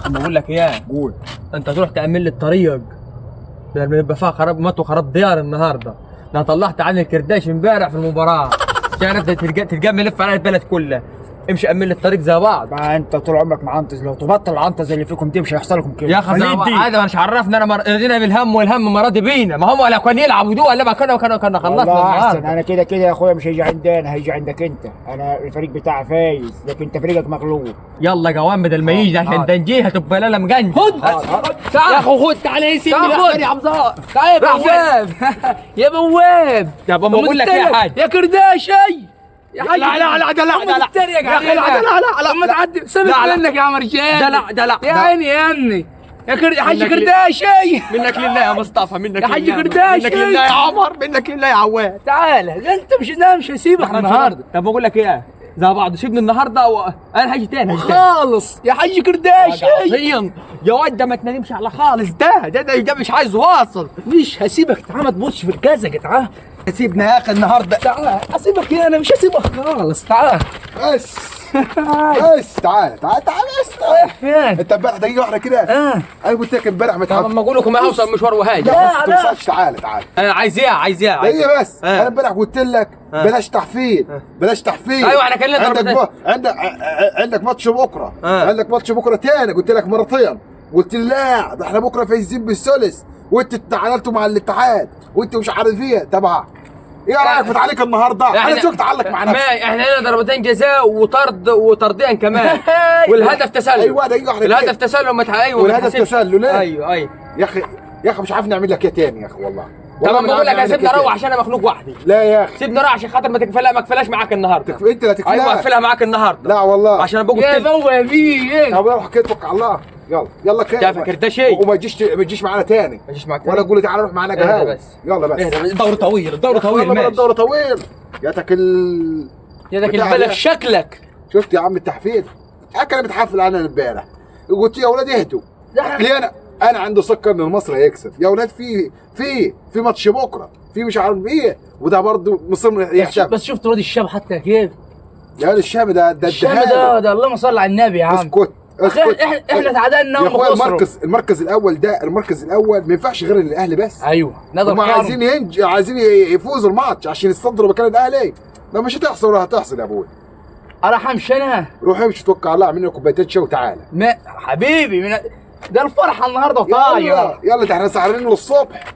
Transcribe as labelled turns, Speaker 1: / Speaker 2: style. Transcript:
Speaker 1: بقول لك ايه،
Speaker 2: قول.
Speaker 1: انت تروح تأمن لي الطريق بدل ما يبقى فيها خراب مات وخراب ديار النهارده. ده انا طلعت عن الكرداش امبارح في المباراة، تعرف تلقاه ملف على البلد كلها. امشي امن لي الطريق زي بعض.
Speaker 2: ما انت طول عمرك معنطز، لو تبطل العنطز اللي فيكم دي مش هيحصل لكم كده.
Speaker 1: يا اخي زي بعض. عادي، ما مش عرفنا انا رضينا بالهم والهم ما راضي بينا. ما هم ولا كان يلعبوا دول ولا ما كنا خلصنا
Speaker 2: والله احسن.
Speaker 1: النهارده.
Speaker 2: انا كده كده يا اخويا مش هيجي عندنا، هيجي عندك انت. انا الفريق بتاعي فايز، لكن انت فريقك مغلوب.
Speaker 1: يلا جوان بدل ما يجي عشان دنجيه هتبقى لالا مجنن.
Speaker 3: خد تعال
Speaker 1: يا اخو خد، تعالى سيبني
Speaker 3: تعال خد.
Speaker 1: يا عبد.
Speaker 3: تعال يا بواب. يا بواب.
Speaker 1: طب ما بقول لك ايه يا حاج؟
Speaker 3: يا كرداشي يا حاج.
Speaker 1: لا لا لا، ده لا ده لا.
Speaker 3: تتريق
Speaker 1: يا أخي لا،
Speaker 3: علينا.
Speaker 1: ده لا لا لا.
Speaker 3: اما تعدي سيبك
Speaker 1: لا لا.
Speaker 3: منك يا مرجان.
Speaker 1: ده لا ده لا.
Speaker 3: يا عيني يا ابني يا كرد يا حاج
Speaker 1: منك
Speaker 3: كرداشي.
Speaker 1: منك لله يا مصطفى، منك
Speaker 3: يا حاج
Speaker 1: لله.
Speaker 3: كرداشي.
Speaker 1: منك لله يا عمر، منك لله يا عواد.
Speaker 3: تعال، ده انت مش ده مش هسيبك النهارده.
Speaker 1: طب بقول لك ايه، زي بعض سيبني النهارده انا هاجي تاني، هاجي تاني
Speaker 3: خالص يا حاج كرداشي.
Speaker 1: عصيا يا واد، ده ما تنامش على خالص. ده ده ده, ده مش عايز واصل.
Speaker 3: مش هسيبك، تعال ما تبصش في الكازا يا تعال.
Speaker 4: سيبنا يا اخي النهارده.
Speaker 3: تعال اسيبك ايه، انا مش هسيبك خالص. تعال.
Speaker 4: بس بس تعالى تعالى تعالى بس تعالى.
Speaker 3: رايح فين؟
Speaker 4: انت امبارح دقيقة واحدة كده. انا قلت لك امبارح ما
Speaker 1: طب
Speaker 4: تحب
Speaker 1: اما اقول لكم هوصل مشوار وهاجي.
Speaker 3: لا،
Speaker 4: ما توصلش. تعالى تعالى
Speaker 1: انا عايز ايه، عايز ايه، عايز
Speaker 4: دقيقة بس. انا امبارح قلت لك بلاش تحفيل، بلاش تحفيل.
Speaker 1: ايوه، احنا كلنا
Speaker 4: عندك
Speaker 1: ضربتين.
Speaker 4: عندك عندك ماتش بكره. عندك ماتش بكره تاني، قلت لك مرتين، قلت لي لا ده احنا بكره فايزين بالثلث، وانت تعادلتوا مع الاتحاد وانت مش عارف ايه. تبع ايه رايك في تعليق النهارده؟ انا سوق تعلق مع نفسك.
Speaker 1: ما احنا لنا ضربتين جزاء وطرد وطردين كمان. والهدف تسلل.
Speaker 4: ايوه دقيقة واحدة كده.
Speaker 1: الهدف تسلل ما ايوه ما
Speaker 4: والهدف
Speaker 1: تحسبش.
Speaker 4: تسلل ليه؟
Speaker 1: ايوه ايوه.
Speaker 4: يا اخي يا اخي مش عارف نعمل لك ايه تاني يا اخي والله.
Speaker 1: طب
Speaker 4: والله
Speaker 1: اما
Speaker 4: ما
Speaker 1: بقول
Speaker 4: عارف
Speaker 1: لك
Speaker 4: نعمل
Speaker 1: سيبني
Speaker 4: لك إيه
Speaker 1: اروح
Speaker 4: تاني.
Speaker 1: عشان انا مخنوق وحدي.
Speaker 4: لا يا اخي
Speaker 1: سيبني اروح عشان خاطر ما تكفلا ما كفلاش معاك النهارده.
Speaker 4: انت اللي تكفلها.
Speaker 1: ايوه اقفلها معاك النهارده.
Speaker 4: لا والله.
Speaker 1: عشان ابوك
Speaker 3: يا بوابين.
Speaker 4: طب روح كده توكل على الله. يلا يلا كده.
Speaker 1: يا فكر ده شيء.
Speaker 4: وما تجيش ما تجيش معانا تاني.
Speaker 1: ما تجيش معاك
Speaker 4: ولا
Speaker 1: تاني.
Speaker 4: تقول لي تعالى روح معانا
Speaker 1: اهدى
Speaker 4: قهوة.
Speaker 1: بس.
Speaker 4: يلا بس.
Speaker 1: اهدى بس، الدور طويل، الدور طويل.
Speaker 4: يلا بلا
Speaker 1: ماشي.
Speaker 4: الدور طويل. ياتك ال
Speaker 3: يا ذاك
Speaker 4: بتاع
Speaker 3: البلد
Speaker 4: ده.
Speaker 3: شكلك.
Speaker 4: شفت يا عم التحفيل؟ انا بتحفل انا امبارح. قلت يا اولاد اهدوا. ليه انا عندي سكر ان المصري هيكسب يا اولاد. في ماتش بكره، في مش عارف ايه، وده برضه مصر يحتفل.
Speaker 3: بس شفت واد الشاب حتى كيف؟
Speaker 4: يا ولد الشام ده ده
Speaker 3: الشام
Speaker 4: الدهان.
Speaker 3: ده اللهم صل على النبي يا عم.
Speaker 4: اسكت اسكت.
Speaker 3: احنا تعادلنا
Speaker 4: يا اخويا
Speaker 3: وهم خسروا.
Speaker 4: المركز الاول ده، المركز الاول ما ينفعش غير الاهلي بس.
Speaker 3: ايوه نقدر
Speaker 4: هم عايزين عايزين يفوزوا الماتش عشان يتصدروا مكان الاهلي. ده مش هتحصل ولا هتحصل يا ابوي.
Speaker 3: اروح امشي انا.
Speaker 4: روح امشي توكل على الله، اعمل لنا كوبايتين شاي وتعالى.
Speaker 3: ما حبيبي من ده الفرحة النهارده
Speaker 4: يلا
Speaker 3: طايره.
Speaker 4: يلا ده احنا سهرانين للصبح.